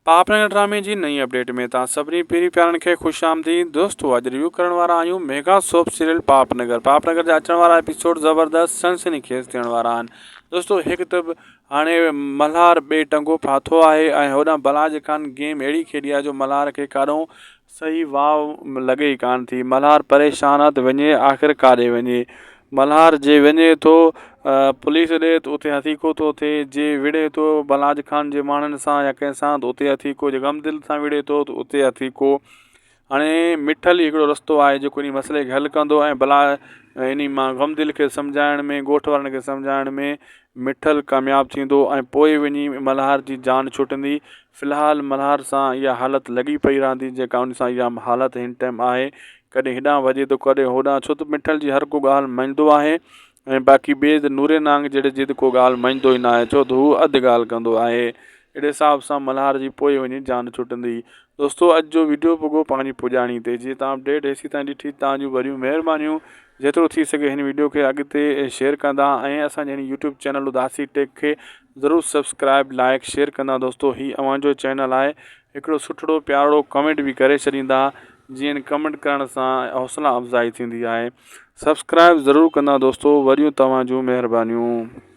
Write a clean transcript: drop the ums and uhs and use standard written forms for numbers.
پاپ نگر ڊرامي جي نئين اپڊيٽ ۾ توهان سڀني پيري پيارن کي خوش آمديد دوستو اڄ ريويو ڪرڻ وارا آهيون mega soap serial Paap Nagar Paap Nagar جا اچڻ وارا ايپيسوڊ زبردست سنسني خيز ٿيڻ وارا آهن دوستو هڪ ته هاڻي ملهار ٻئي ٽنگو ڦاٿو آهي ۽ هوڏانهن بلاج خان گيم اهڙي کيڏي آهي جو ملهار کي ڪاڏهون صحيح واء لڳي ئي ڪانه ٿي. ملهار پريشان آ ته وڃي آخر ڪاڏي وڃي. ملهار جي وڃي ٿو پوليس ڏي ته اتي هٿيڪو ٿو ٿئي، جي وڙهي ٿو بلاج خان جي ماڻهن سان يا ڪنهن سان ته اتي هٿيڪو، جي غمدل سان وڙهي ٿو ته اتي هٿيڪو. هاڻي مٺل ئي هڪڙو رستو آهي جيڪو انهي مسئلي کي حل ڪندو ۽ بلا انهي مان غمدل کي سمجهائڻ ۾ ڳوٺ وارن کي سمجهائڻ ۾ مٺل ڪامياب ٿيندو ۽ پوء وڃي ملهار جي جان ڇٽندي. في الحال ملهار سان اها حالت لڳي پئي رهندي جيڪا ان سان اها حالت هن ٽائيم آهي. ڪڏهن هيڏانهن وڄي ٿو ڪڏهن هوڏانهن ڇو ته مٺل جي هر ڪو ڳالهه مڃندو آهي ۽ باقي ٻئي ته نوري نانگ جهڙي جي ته ڪو ڳالهه مڃندو ئي ناهي ڇو ته هو اڌ ڳالهه ڪندو آهي. اهڙي حساب سان ملهار جي پوء وڃي جان ڇٽندي. دوستو اڄ جو وڊيو پڳو پنهنجي پڄاڻي تي جي توهان اپڊيٽ هيسي تائين ڏٺي توهان جون وڏيون مهربانيون. جيترو ٿي سگهي هن وڊيو کي اڳتي شيئر ڪندا ۽ اسان جي هن يوٽيوب چينل اداسي ٽيڪ کي ضرور سبسڪرائب لائڪ شيئر ڪندا دوستو هي اوهان جو چينل آهي هڪڙو سٺڙو پيارڙو ڪمينٽ به ڪري ڇڏيندا جيئن ڪمينٽ ڪرڻ سان حوصلا افزائي ٿيندي آهي سبسڪرائب ضرور ڪندا دوستو وڏيون توهان جون مهربانيون.